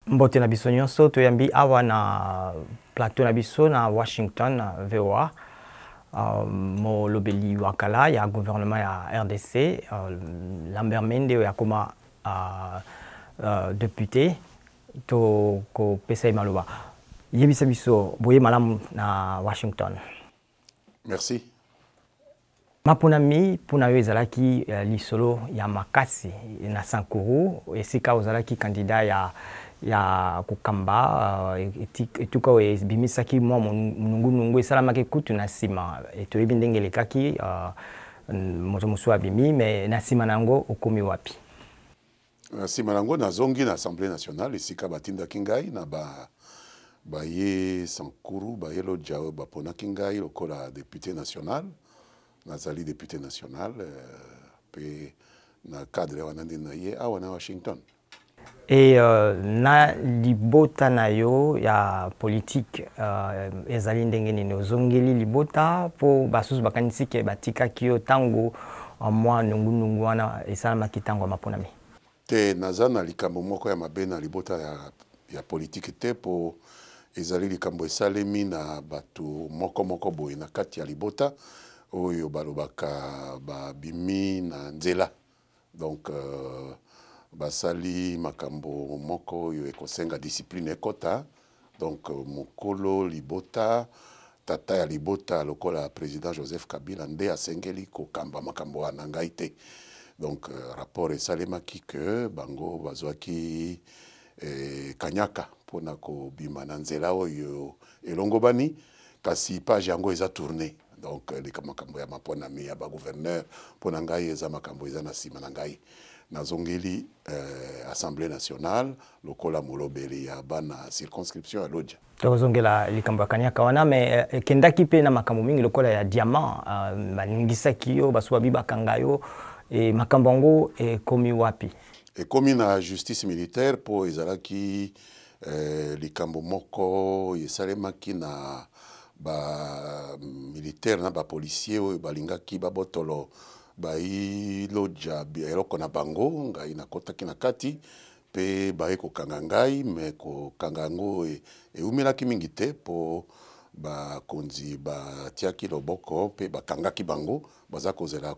Mbote na biso nyonso, toyambi awa na plateau na biso na Washington VOA molobeli wa kala ya gouvernement ya RDC Lambert Mende oyo akoma député. Tokopesa ye maloba. Yebisa biso, boye malamu na Washington. Merci. Maponami mpona yo ezalaki lisolo ya makasi na Sankuru, esika ozalaki candidat ya kokamba etuka oyo ebimisaki mwa nungunungu esalamaki kutu na nsima. Toyebi ndenge elekaki, moto mosusu abimi, me na nsima na yango okomi wapi? Na nsima na yango nazongi na Assemblée nationale, esika batindaki ngai na baye Sankuru, baye Lodja oyo baponaki ngai lokola député national. Nazali député national mpe na cadre wana nde na ye awa na Washington. E na libota na yo ya politique ezali ndenge nini? Ozongeli libota? Mpo basusu bakanisi ke batikaki yo ntango mwa nungunungu wana esalamaki ntango ya maponami. Te, naza na likambo moko ya mabe na libota ya politike te, mpo ezali likambo esalemi na bato moko moko boye na kati ya libota oyo balobaka babimi na nzela. Donc basali makambo moko oyo ekosenga discipline ekota. Donc mokolo libota, tata ya libota lokola président Joseph Kabila nde asengeli kokamba makambo wana, ngai te. Donc rapport esalemaki ke bango bazwaki kanyaka mpona kobima na nzela oyo elongobani, kasi page yango eza tourné. Donc makambo ya maponami ya bagouverneur, mpo na ngai eza makambo eza na nsima na ngai. Nazongeli Assemblée nationale lokola molobeli ya bana circonscription ya Lodja. Tokozongela likambo ya kanyaka wana, me ekendaki mpe na makambo mingi lokola ya diamant, baningisaki yo, baso babi bakanga yo. Makambo yango ekomi wapi? Ekomi na justice militaire, mpo ezalaki likambo moko esalemaki na bamilitaire na bapolicier oyo balingaki babotolo bailoja eloko na bango. Ngai nakɔtaki na kati mpe baye kokanga ngai, me kokanga yango eumelaki mingi te, mpo bakonzi batiaki loboko mpe bakangaki bango. Baza kozela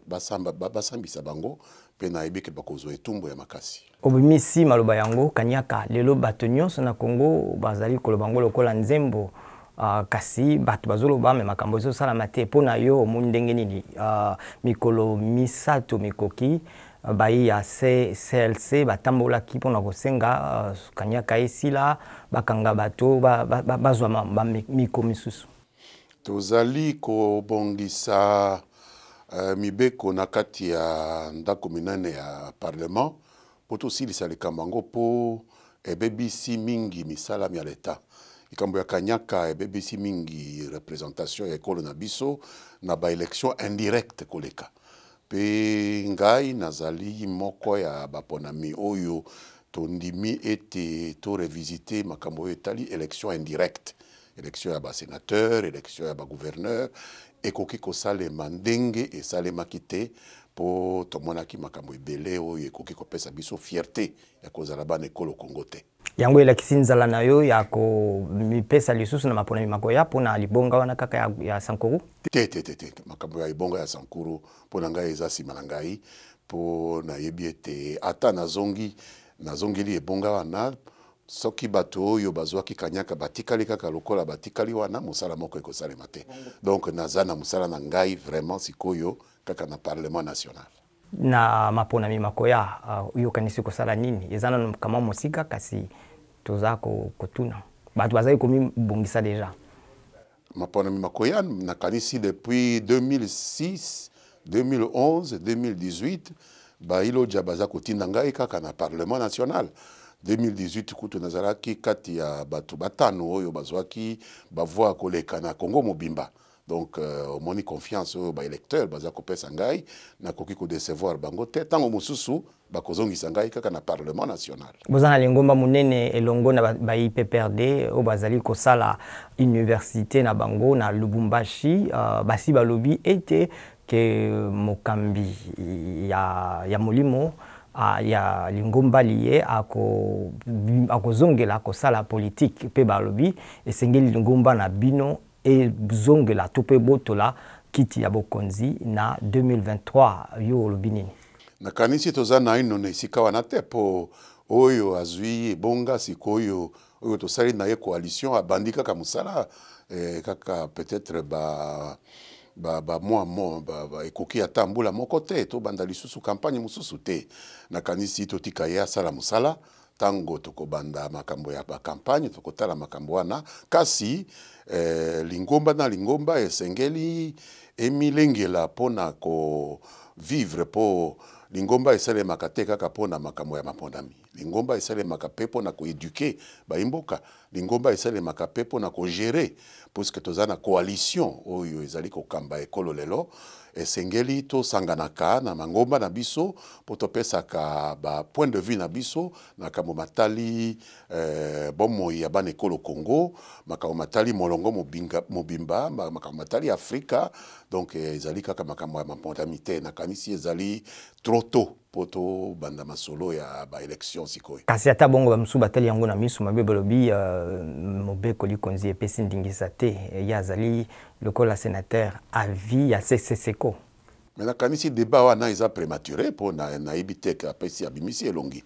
basambisa bango, mpe nayebi ke bakozwa etumbu ya makasi. Obimisi maloba yango kanyaka, lelo bato nyonso na Congo bazali koloba yango lokola nzembo. Kasi bato bazoloba, me makambo ezosalama te. Mpo na yo omoni ndenge nini? Mikolo 3 mikoki, bayi ya CLC batambolaki mpona kosenga kanyaka esila, bakanga bato, bazwa bamiko misusu. Tozali kobongisa mibeko na kati ya ndako minene ya parlement mpo tosilisa likambo yango, mpo ebebisi mingi misala ya leta. Likambo ya kanyaka ebebisi mingi représentation ya ekolo na biso na baélection indirecte koleka. Mpe ngai nazali moko ya baponami oyo tondimi ete torevisite makambo oyo etali élection indirecte. Élection ya basénateur, élection ya bagouverneur ekoki kosalema ndenge esalemaki te, mpo tomonaki makambo ebele oyo ekoki kopesa biso fierté ya kozala bana ekolo Kongo te. Yango elakisi nzala na yo ya komipesa lisusu na maponami makoya mpona libonga wana kaka ya Sankuru? Te, te, te, te. Makambo ya ebonga ya Sankuru, mpo na ngai eza nsima na ngai, mpo nayebi ete ata nazongi, nazongeli ebonga wana, soki bato oyo bazwaki kanyaka batikali kaka lokola batikali wana, mosala moko ekosalema te. Donc naza na mosala na ngai vraiment sikoyo kaka na parlement national. Na maponami makoya, yokanisi kosala nini? Eza nano kama mosika, kasi toza kotuna, bato bazali komibongisa deja. Maponami makoya, nakanisi depuis 2006, 2011, 2018 bailoja baza kotinda ngai kaka na parlement national. 2018 kutu nazalaki kati ya bato batano oyo bazwaki bavoix koleka na Congo mobimba. Donc omoni confiance oyo baélecteur baza kopesa ngai, nakoki kodecevoir bango te. Ntango mosusu bakozongisa ngai kaka na parlement national. Boza na lingomba monene elongo na ba IPPRD oyo bazali kosala université na bango na Lubumbashi. Basi balobi ete ke mokambi ya molimo. ya lingomba liye akozongela kosala politike mpe balobi esengeli lingomba na bino ezongela to mpe botola kiti ya bokonzi na 2023. Yo olobi nini? Nakanisi toza naino na esika wana te, mpo oyo azwi ebonga sikoyo, oyo tosali na ye coalition, abandi kaka mosala kaka peut-être ba ba ba mwa mo ba, ba, ekoki ata mbula moko te, tobanda lisusu campagne mosusu te. Nakanisi totika ye asala mosala. Ntango tokobanda makambo ya bacampagne, tokotala makambo wana. Kasi lingomba na lingomba esengeli emilengela mpona kovivre, mpo lingomba esalemaka te kaka mpona makambo ya mapondami. Lingomba esalemaka mpe mpona koéduquer bayimboka, lingomba esalemaka mpe mpona kogérer, puisque toza na coalition oyo ezali kokamba ekolo lelo. Esengeli tosanganaka na mangomba na biso mpo topesaka bapoint de vue na biso na makambo matali bomoi ya bana ekolo Congo, makambo matali molongo mobimba, makambo matali Afrika. Donc ezali kaka makambo ya mapondami te. Nakanisi ezali trop tôt mpo tobanda masolo ya baélection sikoyo. Kasi ata bongo, bamosusu batali yango na miso mabe, balobi mobeko likonzi epesi ndingisa te, ye azali lokola sénateur à vie ya CCCCO. Mais nakanisi débat wana eza prématuré, mpo nayebi te ke apesi abimisi elongi.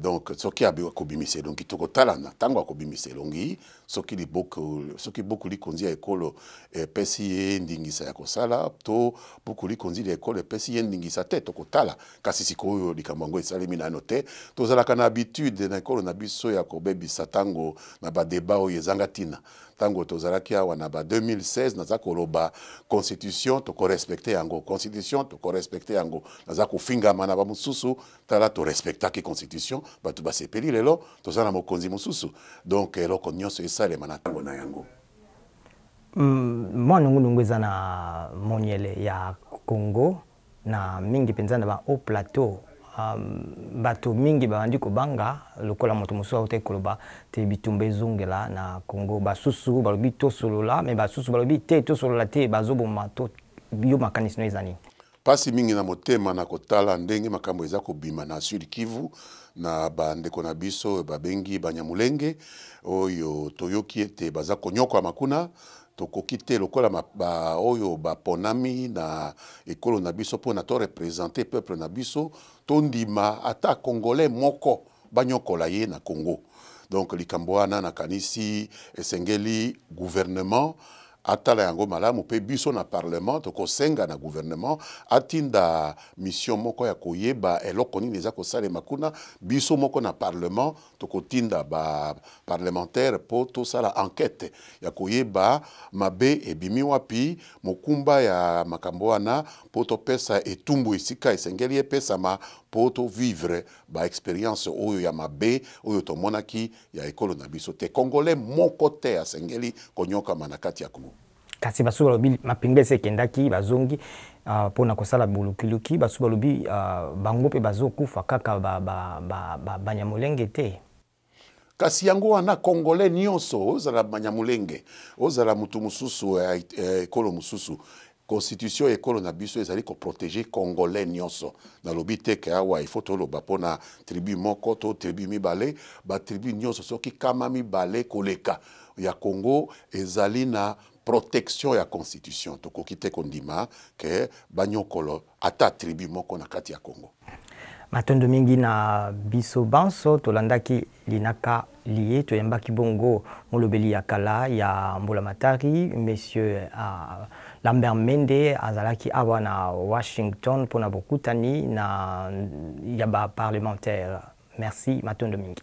Donc soki akobimisa elongi, tokotalana ntango akobimisa elongi, soki liboko, soki buku likonzi ya ekolo epesi ye ndingisa ya kosala to buku likonzi ya ekolo epesi ye ndingisa te, tokotala. Kasi sikoyo likambo yango esalemi nano te. Tozalaka na habitude na ekolo na biso ya kobebisa ntango na badébat oyo ezanga ntina. Ntango tozalaki awa na ba 2016, naza koloba constitution tokorespecter yango, constitution tokorespecter yango, naza kofingama na bamosusu. Tala, torespectaki constitution, bato basepeli. Lelo toza na mokonzi mosusu. Donc eloko nyonso esalema na ntango na yango. Mwa nungunungu eza na monyele ya Congo, na mingi mpenza na ba haut plateau. Bato mingi babandi kobanga lokola moto mosusu autaki koloba te bitumba ezongela na Congo. Basusu balobi tosolola, mais basusu balobi te tosolola te, bazoboma to. Yo makanisi no eza nini? Mpasi mingi na motema na kotala ndenge makambo eza kobima na Sud Kivu, na bandeko na biso oyo babengi Banyamulenge, oyo toyoki ete baza konyokwama kuna. Tokoki te lokola ba, oyo baponami na ekolo na biso mpona toreprésenter peuple na biso, tondima ata Congolais moko banyokola ye na Congo. Donc likambo wana, nakanisi esengeli gouvernement atala yango malamu, mpe biso na parlement tokosenga na gouvernement atinda mission moko ya koyeba eloko nini eza kosalema kuna. Biso moko na parlement tokotinda baparlementaire mpo tosala enquête ya koyeba mabe ebimi wapi, mokumba ya makambo wana, mpo topesa etumbu esika esengeli epesama, mpo tovivre baexpérience oyo ya mabe oyo tomonaki ya ekolo na biso te. Congolais moko te asengeli konyokama na kati ya Congo. Kasi basusu balobi mapinga esi ekendaki, bazongi mpona kosala bolukiluki. Basusu balobi bango mpe bazokufa kaka Banyamulenge te. Kasi yango wana, Congolais nyonso, ozala Banyamulenge, ozala motu mosusu ya ekolo mosusu, constitution ekolo na biso ezali koprotéger Congolais nyonso. Nalobi te ke awa ifo toloba mpona tribu moko to tribu mibale. Batribu nyonso, soki 200 koleka ya Congo, ezali na protection ya constitution. Tokoki te kondima ke banyokolo ata tribu moko na kati ya Congo. Matondo mingi na biso banso tolandaki linaka liye. Toyambaki bongo molobeli ya kala ya mbula matari, monsieur Lambert Mende, azalaki awa na Washington mpona bokutani na ya baparlementaire. Merci, matondo mingi.